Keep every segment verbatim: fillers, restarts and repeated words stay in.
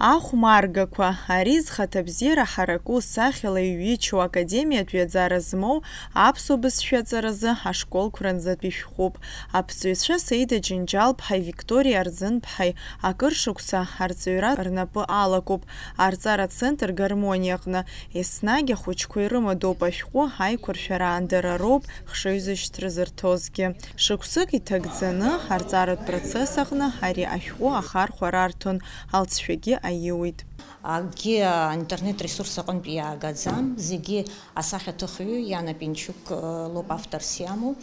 Ахәмаргақәа, ари зхаҭабзиара ҳараку, сахьала иҩычоу, академиатә ҩаӡара змоу аԥсуа бызшәа аҵаразы ашколқәа рынӡатәи шәҟәуп. Аԥҵаҩцәа Саида Џьынџьал-ԥҳаи Викториа Арӡынԥҳаи акыр шықәса арҵаҩра рнапы алакуп. Арҵара центр Гармониа аҟны еснагь ахәыҷқәа ирымадоуп ашәҟәы аиқәыршәара аан дара роуп хшыҩзышьҭра зырҭозгьы. Шықәсык иҭагӡаны арҵаратә процесс аҟны ари ашәҟәы ахархәара арҭон, алҵшәагьы аиуит. Акгьы аинтернет ресурс аҟынтә иаагаӡам, зегьы асахьаҭыхҩы Иана Пинчук, э, лоуп авторс иамоу,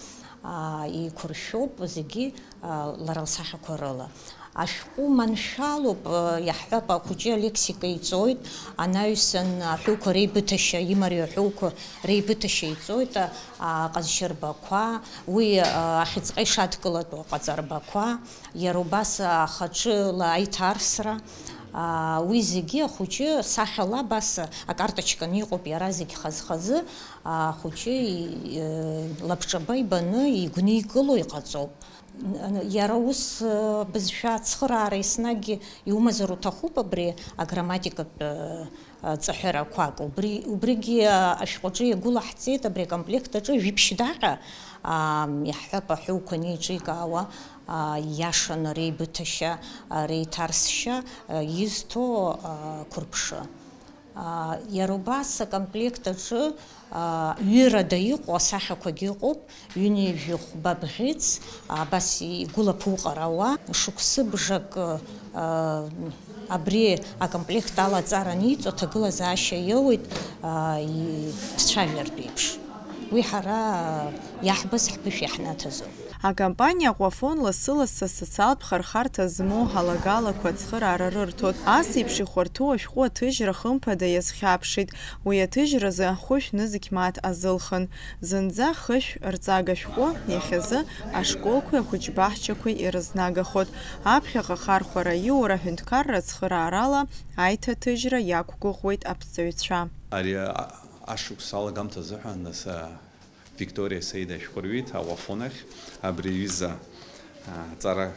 аа, еиқәыршәоуп зегьы, аа, лара лсахьақәа рыла. Ашәҟәы маншәалоуп, э, иаҳҳәап, ахәыҷы алексика иҵоит, анаҩсан аҳәоуқәа реибыҭашьа, имариоу аҳәоуқәа реибыҭашьа иҵоит, а, аҟазшьарбақәа, уи, а, ахьыӡҟа ишадкылатәу аҟаҵарбақәа, иара убас ахаҿыла аиҭарсра, а, уи зегьы ахәыҷы сахьала абас акарточканы иҟоуп, иара зегь хаз-хазы ахәыҷы и-, э, лабҿаба ибаны игәникыло иҟаҵоуп. Н-, н-, иара ус, э, бызшәа ацхыраара еснагь иумазар уҭахуп абри аграмматикатә, э, э, ҵаҳәарақәак. Убри, убригьы, э, ашәҟәаҿы иагәылаҳҵеит, абри акомплект аҿы жәиԥшь даҟьа, аа, иаҳҳәап, аҳәоуқәа анеиҿикаауа, аа, ииашаны реибыҭашьа, а, реиҭарсшьа, э, изҭо, а, қәырԥшы. Аа, иара убас акомплект аҿы, аа, ҩырада иҟоу асахьақәагьы ыҟоуп, ҩынҩажәи хәба бӷьыц, абас игәылаԥуҟарауа, шықәсыбжак, аа, абри акомплект ала аҵара аниҵо, аҭагылазаашьа иоуеит, аа, и-, ԥҵәажәартә еиԥш. Уи ҳара иаҳбаз ҳԥышәа иаҳнаҭаӡом. Акомпаниа Аҟәафон лассы-лассы асоциалтә хырхарҭа змоу алагалақәа ацхыраара рырҭоит. Ас еиԥш ихәарҭоу ашәҟәы аҭыжьра хымԥада иазхьаԥшит. Уи аҭыжьразы хәышә нызқь мааҭ азылхын. Зынӡа хышә рҵага шәҟәы иахьазы ашколқәеи ахәыҷбаҳчақәеи ирызнагахоит. Аԥхьаҟа ахархәара аиура аҳәынҭқарра ацхыраарала аиҭаҭыжьра иақәгәыӷуеит аԥҵаҩцәа. Ари а-, ашықәс алагамҭа азыҳәан нас, а, Викториа Саида ашәҟәы рҩит Аҟәафон ахь. Абри аҩыза, а, аҵара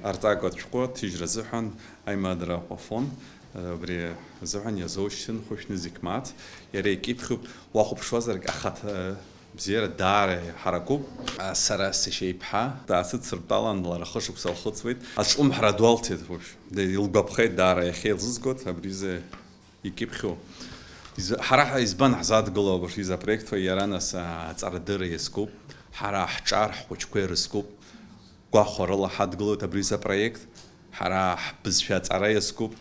арҵагатә шәҟәы аҭыжьра азыҳәан аимадара Аҟәафон, а, абри азыҳәан иазоушьҭын хәышә нызқь мааҭ. Иара икьыԥхьуп, уахәаԥшуазаргь ахаҭа бзиара даара иҳаракуп. А, сара сашьеиԥҳа даасыдсыртәалан, лара хышықәса лхыҵуеит. Аҿлымҳара ду алҭеит, уажә. Илгәаԥхеит даара иахьа илзызгоит, абризы икьыԥхьу. Из-, ҳара ҳа-, избан ҳзадгыло абарҭ изы апроектқәа, иара нас, а, аҵарадырра иазкуп, ҳара ҳҿар ҳхәыҷқәа ирызкуп, гәахәарыла ҳадгылоит абри изы апроект, ҳара ҳбызшәа аҵара иазкуп,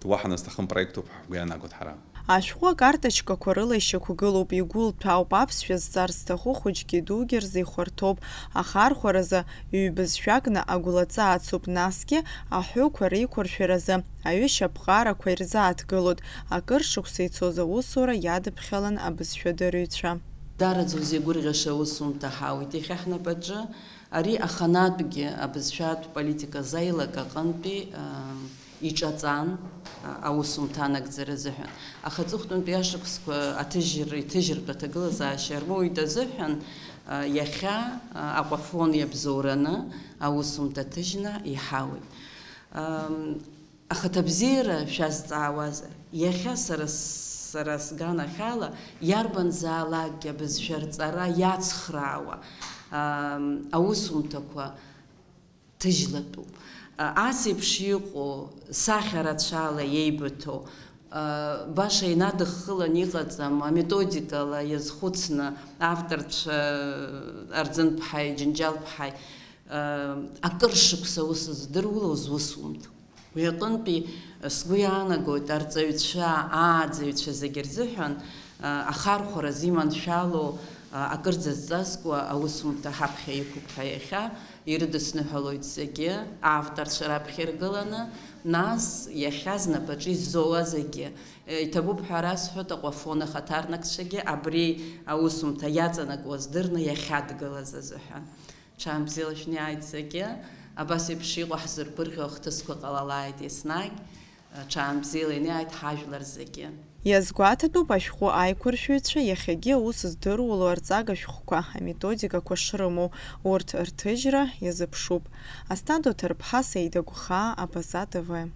уаҳа назҭахым проектуп ҳгәы иаанагоит ҳара. Ашәҟәы акарточкақәа рыла ишьақәгылоуп, игәылҭәаауп, аԥсшәа зҵар зҭаху хәыҷгьы дугьы рзы ихәарҭоуп, ахархәаразы ҩбызшәакны агәлаҵа ацуп, насгьы аҳәоуқәа реиқәыршәаразы аҩышьа ԥҟарақәа ирзааҭгылоит, акыр шықәса ицоз аусура иадыԥхьалан абызшәадырҩцәа. Дараӡа узеигәырӷьаша аусумҭа ҳауит иахьа ҳнапаҿы. Ари аханатәгьы абызшәатә политика азаилак аҟынтәи, аа, иҿаҵан, а, аусумҭа анагӡара азыҳәан. Аха аҵыхәтәантәи ашықәсқәа аҭыжьра, иҭыжьыртә аҭагылазаашьа рмоуит азыҳәан, а, иахьа, а, Аҟәафон иабзоураны аусумҭа ҭыжьны иҳауеит. Ам, ахаҭабзиара шәазҵаауазар, иахьа сара с-, сара сганахьала иарбанзаалакгьы абызшәа рҵара иацхраауа, ам, аусумҭақәа ҭыжьлатәуп. А, ас еиԥш иҟоу, сахьа рацәала иеибыҭоу, а, баша инадыххылан иҟаҵам, аметодикала иазхәыцны авторцәа Арӡынԥҳаи Џьынџьалԥҳаи, а, акыр шықәса аус здыруа узусумҭоуп. Уи аҟынтәи, а, сгәы иаанагоит, арҵаҩцәа, ааӡаҩцәа зегьы рзыҳәан, а, ахархәара зиманшәало, а, акырӡа зҵазкуа аусумҭа ҳаԥхьа иқәуп ҳәа иахьа ирыдысныҳәалоит зегьы, авторцәа раԥхьа иргыланы, нас иахьа знапаҿы иззоуа зегьы. Е, иҭабуп ҳәа расҳәоит, Аҟәафон ахаҭарнакцәагьы абри аусумҭа иаҵанакуа здырны иахьадгылаз азыҳәан. Ҽаанбзиала шәнеиааит зегьы, абас еиԥш иҟоу ҳзыргәырӷьо ахҭысқәа ҟалалааит еснагь. Ҽаанбзиала инеиааит ҳажәлар зегьы. Иазгәаҭатәуп ашәҟәы аиқәыршәаҩцәа иахьагьы аус здыруало арҵага шәҟәқәа, аметодикақәа шрымоу, урҭ рҭыжьра иазыԥшуп. Асҭанда Ҭарԥҳа, Саида Гәхаа, Абаза Т В.